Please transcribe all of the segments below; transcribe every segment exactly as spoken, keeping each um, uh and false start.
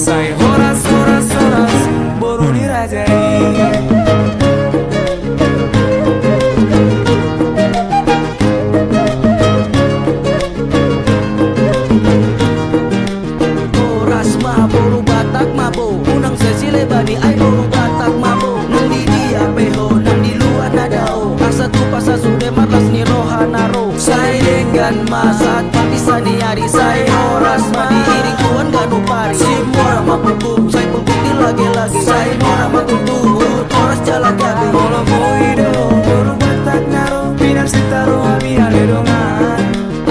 Sai horas, horas, horas, boru ni raja i. Horas ma boru Batak ma bo, unang sai silebani ai boru Batak ma bo. Nang di dia pe ho, nang di luat na dao, asa tupa sasude marlas ni roha na ro. Sai denggan ma sahat parbisa ni ari, sai horas ma diiring Tuhan ganup ari. Simora ma pulpuk, sai pulpuk dilage-lage, sai mora ma tutu, horas jala gabe. Molo boi do boru Batak na ro, pinarsinta rohami ale dongan.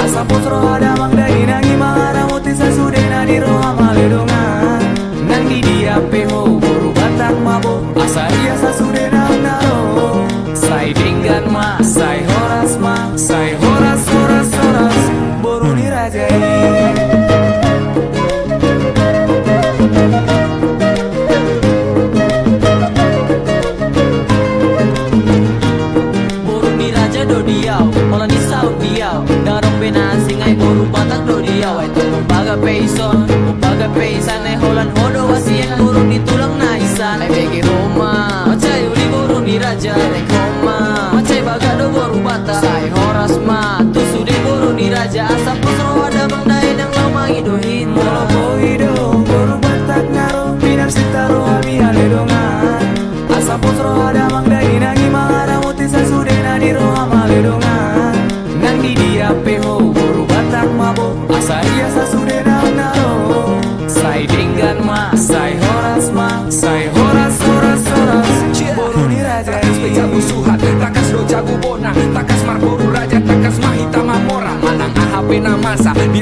Asa pos roha damang dainang i mangaramoti sasudena di roham ale dongan. Nang di dia pe ho boru Batak ma bo, asa ia sasudena na ro. Sai denggan ma, sai horas ma, sai horas, horas, horas, boru ni raja i. Boru ni raja do di au, holan i saut di au. Ndang adong be na asing ai boru Batak do di au. Ai tong umbaga pe ison, umbaga pe isan, ai holan ho do hasian boru ni tulang na isan. Ai bege ho ma, mansai uli boru ni raja. Derek ho ma, mansai bagak do boru Batak. Sai horas ma tu sude boru ni raja, asa pos roha damang dainang laho mangido hita. Molo boi do boru Batak na ro, pinarsinta rohami ale dongan. Asa pos roha damang dainang i mangaramoti sasudena di roham ale dongan. Nang di dia pe ho boru Batak ma bo, asa ia sasudena na ro. Sai denggan ma, sai horas ma, sai horas, horas, horas, boru ni raja i. Tangkas pe jabu suhat, tangkas do jabu bona, tangkas marboru raja, tangkas ma hita mamora. Manang aha pe na masa di